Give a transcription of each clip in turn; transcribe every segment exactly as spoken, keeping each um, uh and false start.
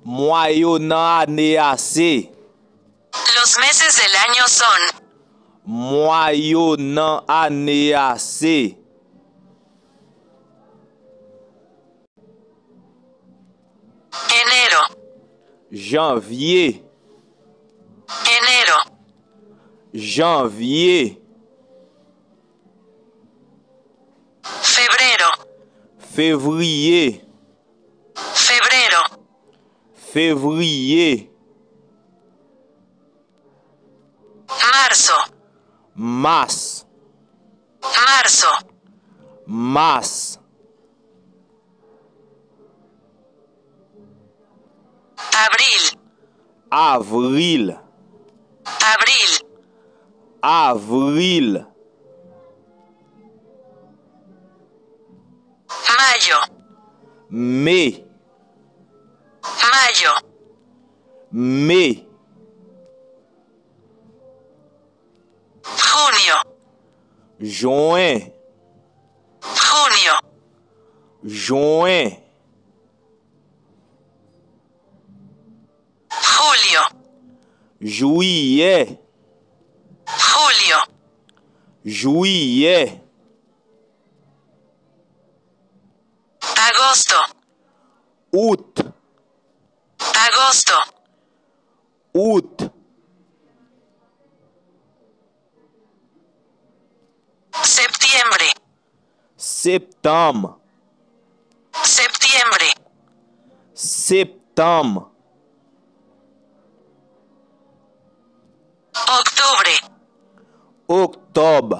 Mwa yo nan ane a se. Los meses del año son. Mwa yo nan ane a se. Enero. Janvye. Enero. Janvye. Febrero. Fevriye. Febrero. Fevriye. Marzo. Mas. Marzo. Mas. Abril. Avril. Abril. Avril. Mayo. Me. Mayo. Me. Junio. Jen. Junio. Jen. Julio. Jiyè. Julio. Jiyè. Agosto. Out. Agosto. Out. Septiembre. Septanm. Septiembre. Septanm. Octubre. Oktòb.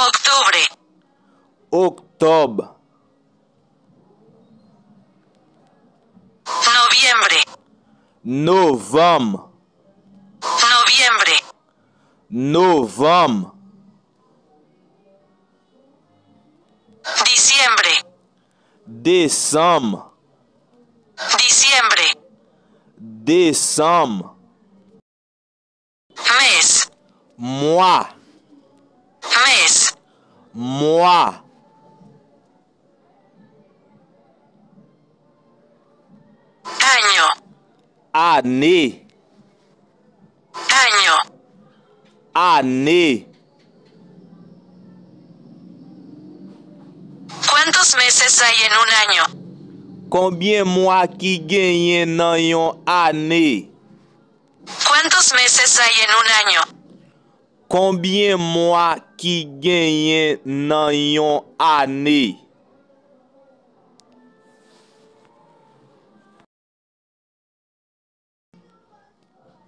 Octubre. Oktòb. Noviembre. Novanm. Noviembre. Novanm. Diciembre. Desanm. Diciembre. Desanm. Mes. Mwa. Mes. Mwa. Año. Ane. Año. Ane. ¿Cuántos meses hay en un año? Konbyen mwa ki genyen nan yon ane? ¿Cuántos meses hay en un año? Konbyen mwa ki genyen nan yon ane?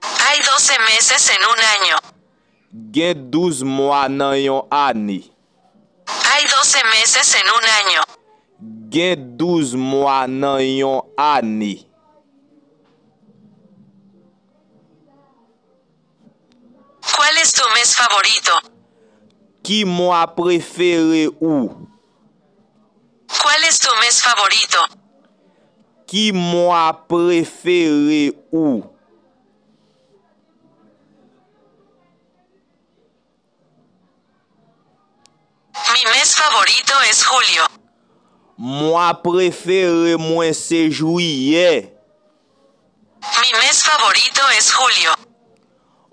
Hay doce meses en un año. Gen douz mwa nan yon ane. Hay doce meses en un año. Gen douz mwa nan yon ane. ¿Cuál es tu mes favorito? Ki mwa prefere ou? ¿Cuál es tu mes favorito? Ki mwa prefere ou? Mi mes favorito es julio. Mwa prefere mwen se jiyè. Mi mes favorito es julio.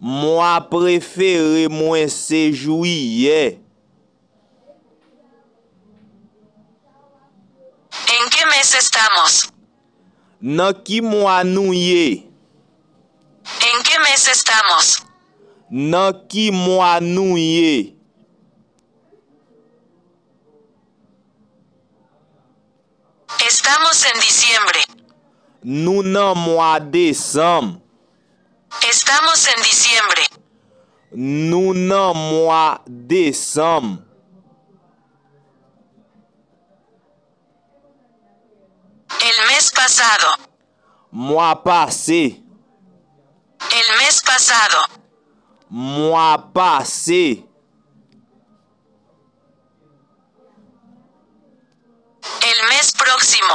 Mwa prefere mwen se jiyè. ¿En qué mes estamos? Nan ki mwa nou ye? ¿En qué mes estamos? Nan ki mwa nou ye? Estamos en diciembre. Nou nan mwa desanm. Estamos en diciembre. Nou nan mwa desanm. El mes pasado. Mwa pase. El mes pasado. Mwa pase. El mes próximo.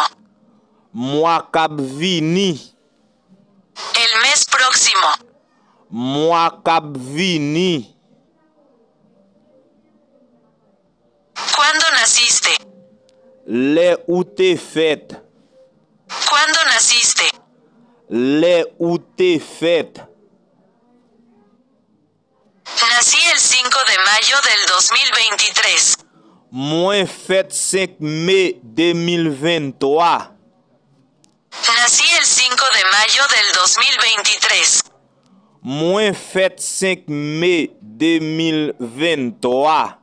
Mwa k ap vini. El mes próximo. Mwa k ap vini. ¿Cuándo naciste? Lè ou te fèt. ¿Cuándo naciste? Lè ou te fèt. Nací el cinco de mayo del dos mil veintitrés. Mwen fèt senk me de mil venntwa. Nací el cinco de mayo del dos mil veintitrés. Mwen fèt senk me de mil venntwa.